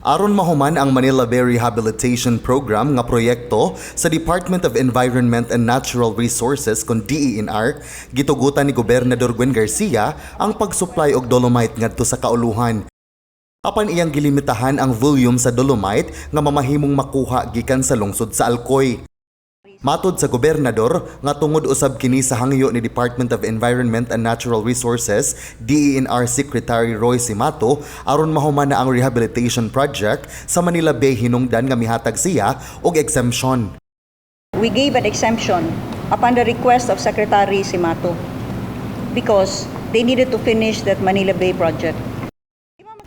Aron mahuman ang Manila Bay Rehabilitation Program nga proyekto sa Department of Environment and Natural Resources kon DENR, gitugutan ni Gobernador Gwen Garcia ang pag-supply og dolomite ngadto sa kauluhan. Apan iyang gilimitahan ang volume sa dolomite nga mamahimong makuha gikan sa lungsod sa Alcoy. Matod sa gobernador nga tungod usab kini sa hangyo ni Department of Environment and Natural Resources DENR Secretary Roy Cimatu aron mahuman na ang rehabilitation project sa Manila Bay, hinungdan nga mihatag siya og exemption. We gave an exemption upon the request of Secretary Cimatu because they needed to finish that Manila Bay project.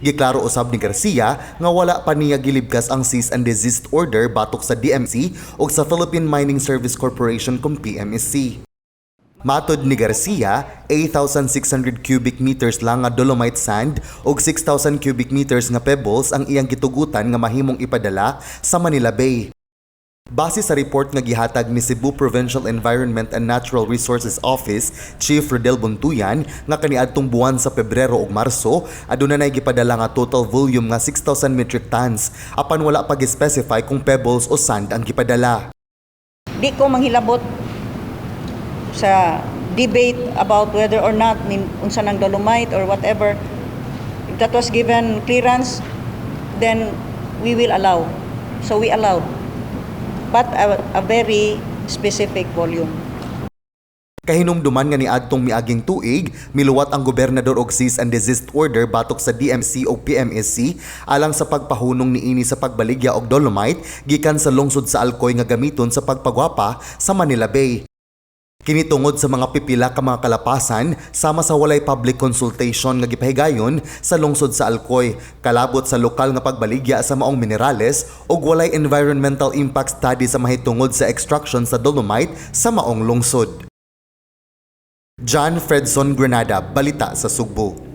Giklaro usab ni Garcia nga wala pa niya gilibkas ang cease and desist order batok sa DMC ug sa Philippine Mining Service Corporation kung PMSC. Matod ni Garcia, 8,600 cubic meters lang nga dolomite sand ug 6,000 cubic meters nga pebbles ang iyang gitugutan nga mahimong ipadala sa Manila Bay. Base sa report nga gihatag ni Cebu Provincial Environment and Natural Resources Office Chief Rodel Bontuyan nga kaniadtong buwan sa Pebrero ug Marso, aduna nay gipadala nga total volume nga 6,000 metric tons, apan wala pa gi-specify kung pebbles o sand ang gipadala. Di ko manghilabot sa debate about whether or not nin, unsa ng dolomite or whatever. If that was given clearance, then we will allow. So we allowed. But a very specific volume. Kahinumduman nga niadtong miaging tuig, miluwat ang gobernador og cease and desist order batok sa DMC o PMSC alang sa pagpahunong niini sa pagbaligya og dolomite gikan sa lungsod sa Alcoy nga gamiton sa pagpagwapa sa Manila Bay. Kini tungod sa mga pipila ka mga kalapasan sama sa walay public consultation nga gipahigayon sa lungsod sa Alcoy, kalabot sa lokal nga pagbaligya sa maong minerales ug walay environmental impact study sa mahitungod sa extraction sa dolomite sa maong lungsod. John Fredson Granada, Balita sa Sugbo.